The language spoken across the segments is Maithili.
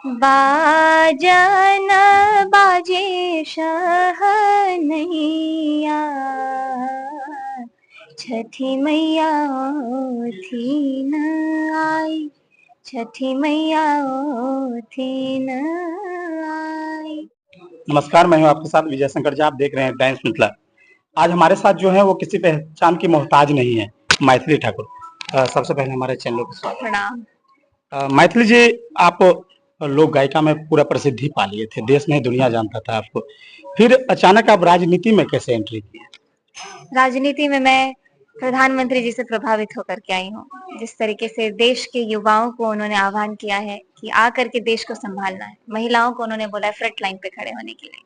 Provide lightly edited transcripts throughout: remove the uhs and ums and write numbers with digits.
बाजन बाजे शहनैया, छठी मैया ओथिन आई, छठी मैया ओथिन आई। नमस्कार, मैं हूं आपके साथ विजय शंकर झा। आप देख रहे हैं टाइम्स मिथिला। आज हमारे साथ जो है वो किसी पहचान की मोहताज नहीं है, मैथिली ठाकुर। सबसे पहले हमारे चैनल को स्वागत। प्रणाम। मैथिली जी, आप लोक गायिका में पूरा प्रसिद्धि पा लिए थे, देश नहीं दुनिया जानता था आपको। फिर अचानक आप राजनीति में कैसे एंट्री की? राजनीति में मैं प्रधानमंत्री जी से प्रभावित होकर के आई हूँ। जिस तरीके से देश के युवाओं को उन्होंने आह्वान किया है कि आकर के देश को संभालना है, महिलाओं को उन्होंने बोला है फ्रंट लाइन पे खड़े होने के लिए,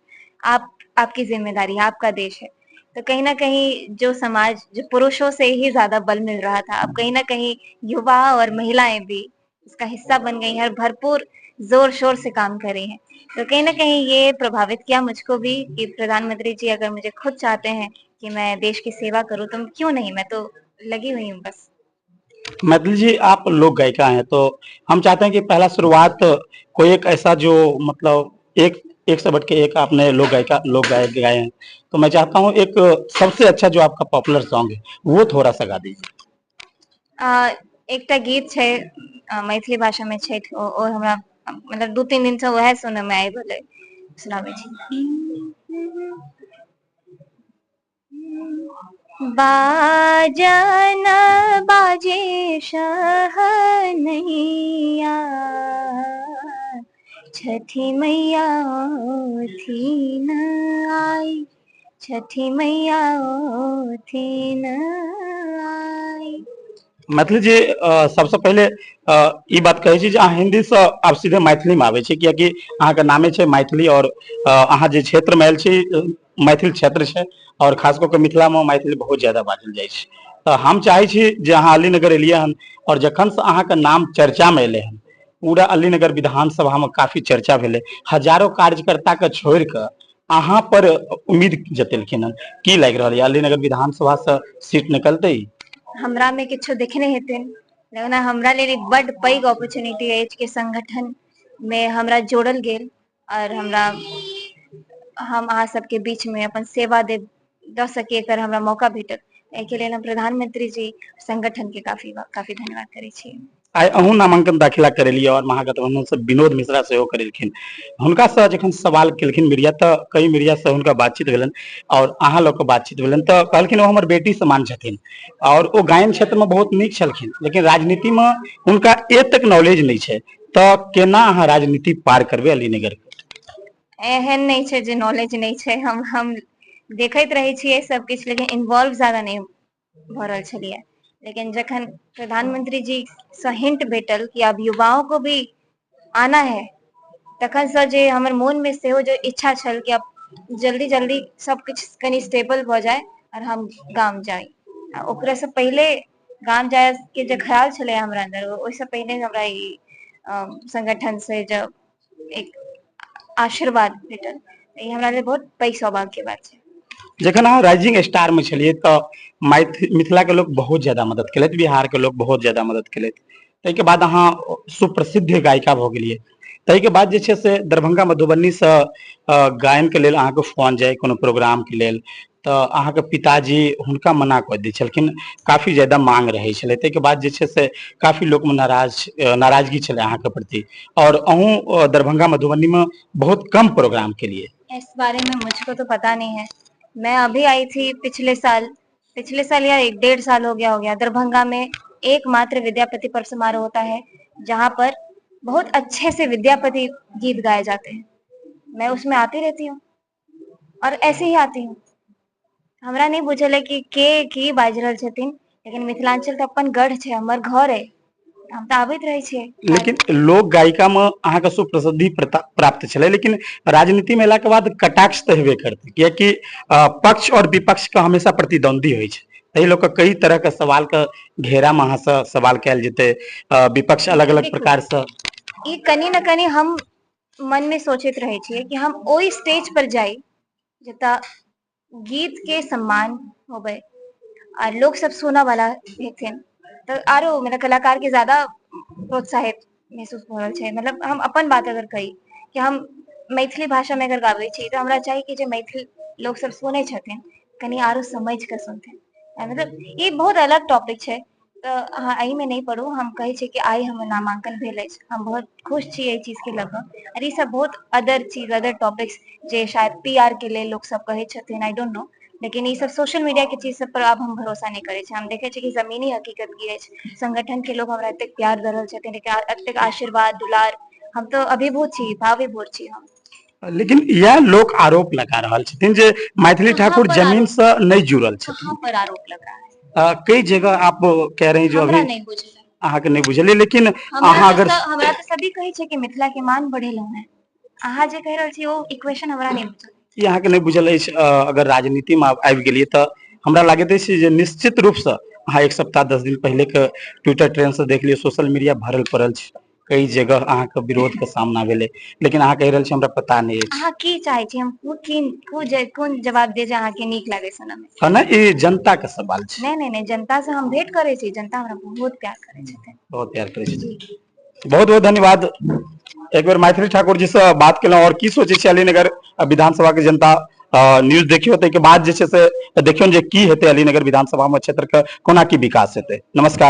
आपकी जिम्मेदारी है, आपका देश है। तो कहीं ना कहीं जो समाज, जो पुरुषों से ही ज्यादा बल मिल रहा था, अब कहीं ना कहीं युवा और महिलाएं भी इसका हिस्सा बन गई हैं और भरपूर जोर शोर से काम कर रही हैं। तो कहीं ना कहीं ये प्रभावित किया मुझको भी कि प्रधानमंत्री जी अगर मुझे खुद चाहते हैं कि मैं देश की सेवा करूं तो क्यों नहीं, मैं तो लगी हुई हूँ बस। मैथिली जी, आप लोक गायिका हैं, तो हम चाहते हैं कि पहला शुरुआत कोई एक ऐसा जो मतलब एक से बढ़ के एक आपने लोक गायिका, लोक गायक गाए हैं, तो मैं चाहता हूँ एक सबसे अच्छा जो आपका पॉपुलर सॉन्ग है वो थोड़ा सा गा दीजिए। एकटा गीत छै, मैथिली भाषा में छठ, ओ हमरा मतलब 2-3 दिन से वह सुनय में आबि रहलै, सुनाबै छी। बाजन बाजे शहनैया, छठी मैया ओथिन आई, छठी मैया ओथिन आई। मैथिली जी, सबसे पहले ई बात कहै छी जे अहाँ हिंदी से आब सीधे मैथिली में आबै छी, कियाकि अहाँके नामे छै मैथिली और अहाँ जे क्षेत्र में आयल छी मैथिल क्षेत्र छै और खास कऽ के मिथिला में मैथिली बहुत ज्यादा बाजल जाइ छै। तऽ हम चाहै छी जे अहाँ अलीनगर एलियै हन और जखन से अहाँके नाम चर्चा में एलै हन, पूरा अलीनगर विधानसभा में काफी चर्चा भेलै, हजारों कार्यकर्ता के छोड़ि कऽ अहाँ पर उम्मीद जतेलखिन हन, की लागि रहल यऽ अलीनगर विधानसभा से सीट निकलतै? हमरा में किछु देखने हेथिन, लेकिन हमरा लेल ई बड पैघ अपॉर्चुनिटी अछि कि संगठन में हमरा जोड़ल गेल और हम अहाँ सबके बीच में अपन सेवा दऽ सकी, एकर हमरा मौका भेटल। एहिके लेल हम प्रधानमंत्री जी संगठन के काफी काफी धन्यवाद करै छी। आइ अहूँ नामांकन दाखिला करेलियै और महागठबंधन से विनोद मिश्रा सेहो करेलखिन। हुनका से जखन सवाल केलखिन मीडिया, तऽ कई मीडिया से हुनका बातचीत भेलनि और अहाँ लोग के बातचीत भेलनि, तऽ कहलखिन ओ हमर बेटी समान छथिन और ओ गायन क्षेत्र में बहुत नीक छलखिन, लेकिन राजनीति में हुनका एतेक नॉलेज नहीं छै, तऽ केना अहाँ राजनीति पार करबै अलीनगर के? एहन नहीं छै जे नॉलेज नहीं छै, हम देखैत रहै छियै सब किछु, लेकिन इन्वॉल्व ज्यादा नहीं भऽ रहल छलियै। लेकिन जखन प्रधानमंत्री जी सँ हिंट भेटल कि अब युवाओं को भी आना है, तखन सँ जे हमर मोन में सेहो जे इच्छा छल कि अब जल्दी जल्दी सब किछु कनि स्टेबल भऽ जाय और हम गाम जाय। आ ओकरा सँ पहिले गाम जाय के जे ख्याल छलै हमरा अंदर, ओहिसँ पहिने हमरा ई संगठन से जब एक आशीर्वाद भेटल, ई हमरा लेल बहुत पैघ सौभाग्य के बात छै। जखन अहाँ राइजिंग स्टार में छलियै तऽ मिथिला के लोग बहुत ज्यादा मदद केलथि, बिहार के लोग बहुत ज्यादा मदद केलथि, ताहिके बाद अहाँ सुप्रसिद्ध गायिका भऽ गेलियै। ताहिके बाद जे छै से दरभंगा मधुबनी से गायन के लेल अहाँके फोन जाय कोनो प्रोग्राम के लेल, तऽ अहाँके पिताजी हुनका मना कऽ दै छलखिन, काफी ज्यादा मांग रहै छलै। ताहिके बाद जे छै से काफी लोकमे नाराजगी छलै अहाँके प्रति और अहूँ दरभंगा मधुबनी में बहुत कम प्रोग्राम के लिए। इस बारे में मुझको तो पता नहीं है, मैं अभी आई थी पिछले साल या 1-1.5 साल हो गया, दरभंगा में एकमात्र विद्यापति पर्व समारोह होता है जहाँ पर बहुत अच्छे से विद्यापति गीत गाए जाते हैं। मैं उसमें आती रहती हूँ और ऐसे ही आती हूँ। हमरा नहीं बुझल है कि के की बाजि रहल छथिन, लेकिन मिथिलांचल तऽ अपन गढ़ छै, हमर घर है, हम तऽ आबैत रहै छियै। लेकिन लोक गायिका में अहाँके सुप्रसिद्धि प्राप्त छलै, लेकिन राजनीति में एला के बाद कटाक्ष तऽ हेबे करतै, कियाकि पक्ष और विपक्ष के हमेशा प्रतिद्वंदी होइ छै, ताहि लोग के कई तरह के सवाल के घेरा में अहाँ से सवाल कयल जेतै, विपक्ष अलग अलग प्रकार से। ई कनी न कनी हम मन में सोचैत रहै छियै कि हम ओहि स्टेज पर जाई जतऽ गीत के सम्मान होबै आ लोक सब सुनऽ वाला हेथिन, तऽ आरो मतलब कलाकार के ज्यादा प्रोत्साहित महसूस भऽ रहल छै। मतलब हम अपन बात अगर कही कि हम मैथिली भाषामे अगर गाबै छी तऽ हमरा चाही कि जे मैथिल लोक सब सुनै छथिन, कनि आरो समझि कऽ सुनथिन। मतलब ई बहुत अलग टॉपिक छै, तऽ अहाँ एहिमे नहि पढ़ू। हम कहै छी कि आइ हमर नामांकन भेल अछि, हम बहुत खुश छी एहि चीजके लऽ कऽ। आओर ई सब बहुत अदर चीज, अदर टॉपिक्स जे शायद पीआर के लेल लोक सब कहै छथिन, I don't know. लेकिन ई सब सोशल मीडिया के चीज सब पर आब हम भरोसा नहि करै छी। हम देखै छी कि जमीनी हकीकत की अछि। संगठन के लोग हमरा एतेक प्यार दऽ रहल छथिन, एतेक आशीर्वाद दुलार, हम तऽ अभिभूत छी, भावविभोर छी हम। लेकिन इएह लोक आरोप लगा रहल छथिन जे मैथिली कहाँ ठाकुर पर जमीन आरोप? से नहीं जुड़ल छथिन। कहाँ पर आरोप लग रहा है? कई जगह आप कह रहे हैं जो हमरा अभी नहि बुझल। अहाँके नहि बुझलियै, लेकिन हमरा अहाँ तऽ अगर हमरा तऽ सभी कहै छै कि मिथिला के मान बढ़ेलहुँ हेँ। अहाँ जे कहि रहल छी ओ इक्वेशन हमरा नहि बुझल। ई अहाँके नहि बुझल अछि। अगर राजनीतिमे आबि गेलियै तऽ हमरा लागैत अछि जे निश्चित रूपसँ अहाँ एक सप्ताह 10 दिन पहिलेके ट्विटर ट्रेंडसँ देख लियौ, सोशल मीडिया भरल पड़ल छै, कई जगह अहाँके विरोधके सामना भेलै, लेकिन अहाँ कहि रहल छी हमरा पता नहि अछि। अहाँ की चाहै छी हम कोन जवाब दे जे अहाँके नीक लागै सुनऽमे? हँ ने, ई जनताके सवाल छै। नहि नहि नहि, जनता से हम भेंट करै छी, जनता हमरा बहुत प्यार करै छथिन। बहुत प्यार करै छथिन। बहुत बहुत धन्यवाद। एक बेर मैथिली ठाकुर जी से बात केलहुँ और की सोचै छी अलीनगर विधानसभा के जनता, न्यूज देखियौ, ताहिके बाद जे छै से देखियौ जे की हेतै अलीनगर विधानसभा में क्षेत्र के कोना की विकास हेतै। नमस्कार।